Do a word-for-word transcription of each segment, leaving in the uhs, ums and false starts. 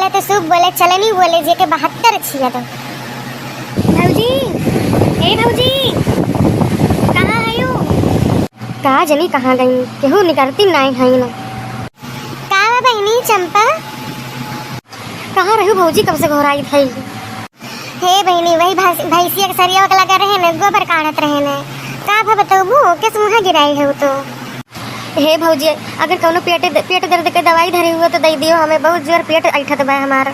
तो शुभ बोले, चलनी बोले, जेके बहत्तर छिया तो। भौजी, ए भौजी, कहाँ हयू? का जनी कहाँ गई, केहू निकरती नाई हई न। का बा बहिनी चंपा? कहाँ रहू भौजी, कब से घोराइत हई? हे बहिनी, वही भैंस-, भैंसिया के सरिया ओकला कर रहे न, गोबर काढ़त रहे न। का भा बतौबू, ओके से मुँह गिराई है उ तो। हे भौजी, अगर कौनो पेट, पेट दर्द के दवाई धरे हुआ तो दे दियो हमें, बहुत जोर पेट ऐठत बा हमार।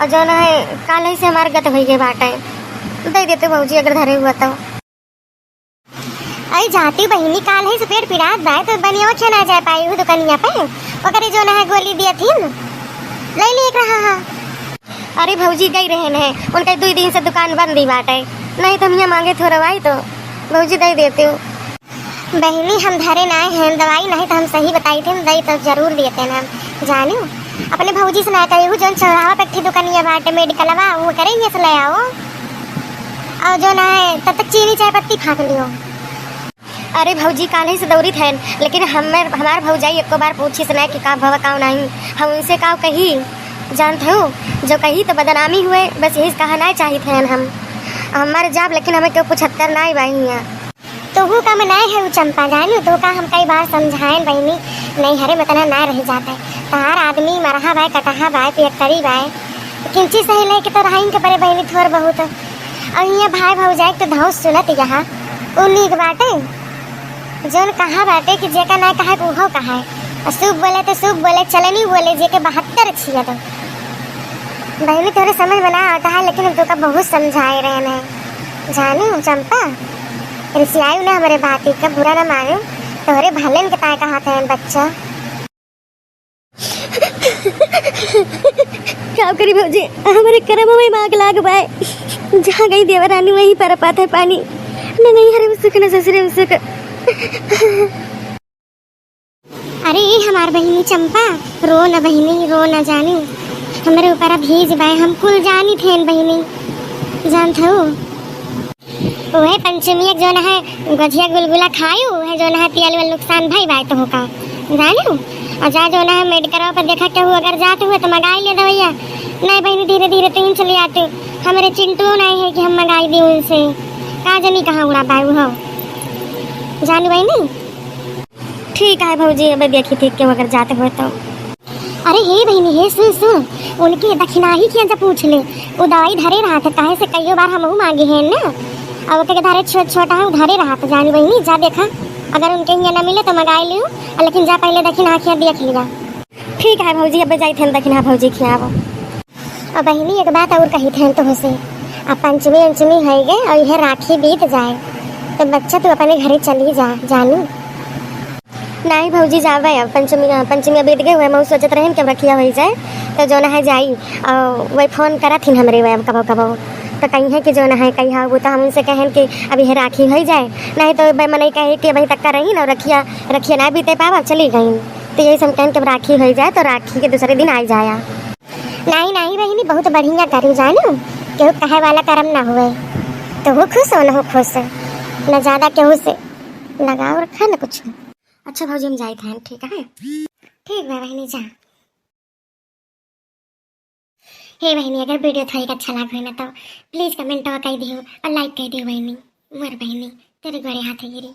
और जौन है, काल्हि से हमार गत भई गए बाटे, दे देते भौजी अगर धरे हुआ तो। अरे जाती बहिनी, काल्हि से पेट पिरात बा तो बनिया खे ना जाए पाई हूँ दुकानिया पे, ओकरे जौन है गोली दिया थी न, ले ले एक रहा हा। अरे भौजी गई रहे न, उनका दुई दिन से दुकान बंद ही बाटे, नहीं तो हम यहाँ मांगे थोड़ा आई तो भौजी दे देते हो। बहिनी, हम धरे नाय हैं दवाई, नहीं तो हम सही बताई थे, दई तो जरूर देते ना। जानियो, अपने भौजी से ना कही हूँ, जौन चौराहा पे एक ठे दुकानिया बाटे मेडिकलवा, वो करे ये से ले आओ। और जौन है, तब तक चीनी चाय पत्ती फाँक लियो। अरे भौजी, काल्हि से दौरी थे, लेकिन हमार, हमार भौजाई एको बार पूछिस ना कि का भवा का नहीं, हम उनसे का कही, जानत हो, जो कही तो बदनामी हुए, बस यही कहा ना चाहित हैं हम। हम मर जाब, लेकिन हमें केहू पूछत्तर ना बा हियाँ। तोहू का मनाए है उ चंपा, जानू, तो का हम कई बार समझाएन बहिनी, नहीं हरे मतना ना रह जाता है। तहार आदमी मरहा बाय, कटहा बाय, पियक्कड़ी बाय, किंची सही लेके तो रहाइन के परे बहिनी थोर बहुत। और ये भाई भौजाई तो धौस सुनत यहाँ, उ नीक बाटे। जौन कहा बाटे कि जेका ना कहे, उहो कहे। और शुभ बोले तो शुभ बोले, चलनी बोले, जेके बहत्तर छिया तो। बहिनी, तोहरे समझ में ना आवता है, लेकिन हम तोका बहुत समझाए रहे हैं। जानू चंपा, रिसियायू ना हमरे बाती का, बुरा ना मानू, तोहरे भलेन के ताय कहा थे बच्चा। का करी भौजी, हमरे करम में आग लाग बाय। जहाँ गई देवरानी वहीं पर पात है पानी, न नहीं हरे उसुक न ससुरे उसुक। अरे ए हमार बहिनी चंपा, रो न बहिनी, रो न जानी, हमरे ऊपर भीज बाय, हम कुल जानी थेन बहिनी, जानत हो। उहे पंचमी एक जौन है गोझिया गुलगुला खायू, उहे जौन है तियल वाल नुकसान भई बाय तो का, जानू। और जा जौन है मेडिकलवा पर देखा केहू अगर जात हुए तो मंगाई ले दवैया। नहीं बहिनी, धीरे धीरे तो इन चले आते, हमरे चिंटू नहीं है कि हम मंगाई दी उनसे, का जनी कहाँ उड़ा बाय हो, जानू बहिनी। ठीक है भौजी, अब देखी ठीक के अगर जाते हुए तो। अरे हे बहिनी, हे सुन सुन, उनके दखिनाही किया जा पूछ ले, उ दवाई धरे रहत है, काहे से कईयो बार हमहू मांगे हैं ना। अब ओके धरे छो-, छोटा है, उ धरे रहत है, जानी बहिनी, जा देखा, अगर उनके हियाँ ना मिले तो मंगाई लियो, लेकिन जा पहले दखिनाही किया देख लिया। ठीक है भौजी, अब जाइत हैं दखिनाही भौजी खियावो। अब बहिनी, एक बात और कही थे तुमसे, अब पंचमी अंचमी है गए और यह राखी बीत जाए, तो बच्चा तू अपने घरे चली जा, जानू। नहीं भौजी, जावे अब पंचमी, पंचमी बीत गए हुए, हम सोचत रहन कि अब रखिया हो जाए, तो जौन है जाई, और वही फोन करत हिन हमरे वह कबो कबो, तो कही है कि जौन है कही है वो, तो हम उनसे कहन कि अब यह राखी हो जाए, नहीं तो वह मनई कहे कि अभी तक का रही ना रखिया, रखिया ना बीते पावा, चली गई, तो यही से हम कहन कि अब राखी हो जाए, तो राखी के दूसरे दिन आ जाया। नाई, नाई बहिनी, बहुत बढ़िया करू जानू, केहू कहे वाला करम ना हुए, तो वो खुश हो, ना हो खुश, ना ज्यादा केहू से लगाव रखा, ना कुछ। अच्छा भौजी, हम जाइत हैं, ठीक है? ठीक बा बहिनी, जा। हे बहिनी, अगर वीडियो थोड़ी अच्छा लाग हो ना तो please comment कह दियो और like कह दियो बहिनी, मोर बहिनी, तेरे गोरे हाथ गिरी।